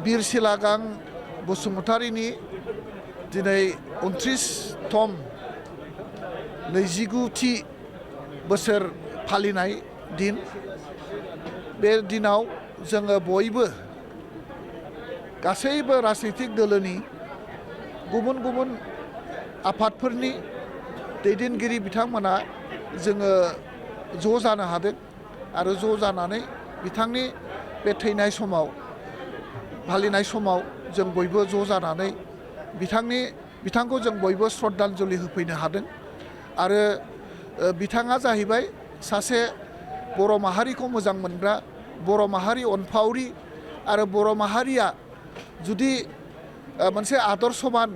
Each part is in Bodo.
बीर सिलागां बसुमतारीनि दिनै 29तम 29थि बोसोर फालिनाय दिन। बे दिनाव जोङो बयबो गासैबो राजनितिक दोलोनि गुबुन गुबुन आफादफोरनि दैदेनगिरि बिथांमोना जोङो ज' जानो हादों आरो ज' जानानै बिथांनि बे थैनाय समाव फालिनाय समाव जों बयबो ज' जानानै बिथांखौ जों बयबो श्रद्धांजलि होफैनो हादों। आरो बिथाङा जाहैबाय सासे बर' माहारिखौ मोजां मोनग्रा, बर' माहारि अनफावरि आरो बर' माहारिया जुदि मोनसे आदर्शवान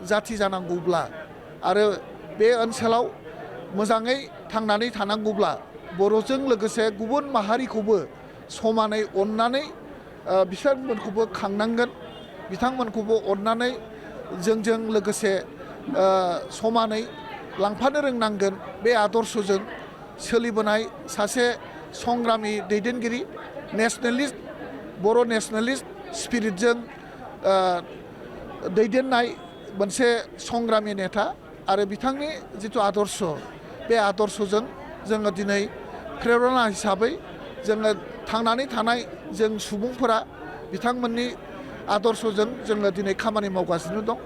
जाथि जानांगौब्ला आरो बे ओनसोलाव मोजाङै थांनानै थानांगौब्ला बर'जों लोगोसे गुबुन माहारिखौबो समानै अननानै बिथांमोनखौबो खांनांगोन, बिथांमोनखौबो अननानै जोंजों लोगोसे समानै लांफानो रोंनांगोन। बे आदर्शजों सोलिबोनाय सासे संग्रामि दैदेनगिरि, नेशनेलिस्ट, बर' नेशनेलिस्ट स्पिरिटजों दैदेननाय मोनसे संग्रामि नेता आरो बिथांनि जिथु आदर्श, बे आदर्शजों जोङो दिनै प्रेरना हिसाबै जोङो थांनानै थानाय जों सुबुंफोरा बिथांमोननि आदर्शजों जोङो दिनै खामानि मावगासिनो दं।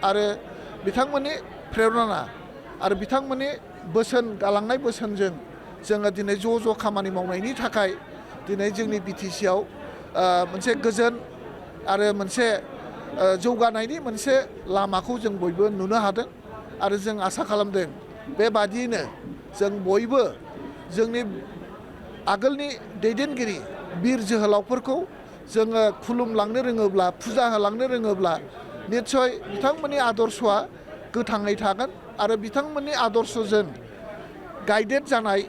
आरो बिथांमोननि प्रेरना आरो बिथांमोननि बोसोन गालांनाय बोसोनजों जोङो दिनै ज' ज' खामानि मावनायनि थाखाय दिनै जोंनि बिटिसिआव मोनसे गोजोन आरो मोनसे जौगानायनि मोनसे लामाखौ जों बयबो नुनो हादों। आरो जों आसा खालामदों बेबादियैनो जों बयबो जोंनि आगोलनि दैदेनगिरि बिर जोहोलावफोरखौ जोङो खुलुमलांनो रोङोब्ला, फुजा होलांनो रोङोब्ला निस्सय बिथांमोननि आदर्शआ गोथाङै थागोन आरो बिथांमोननि आदर्शजों गाइडेड जानाय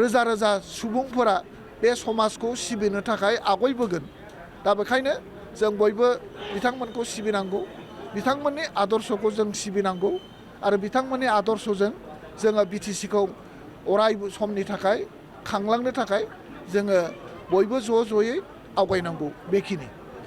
रोजा रोजा सुबुंफोरा बे समाजखौ सिबिनो थाखाय आवगायबोगोन। दा बेखायनो जों बयबो बिथांमोनखौ सिबिनांगौ, बिथांमोननि आदर्शखौ जों सिबिनांगौ आरो बिथांमोननि आदर्शजों जोङो बिटिसिखौ अराय समनि थाखाय खांलांनो थाखाय जोङो बयबो ज' ज'यै आवगायनांगौ। बेखिनि।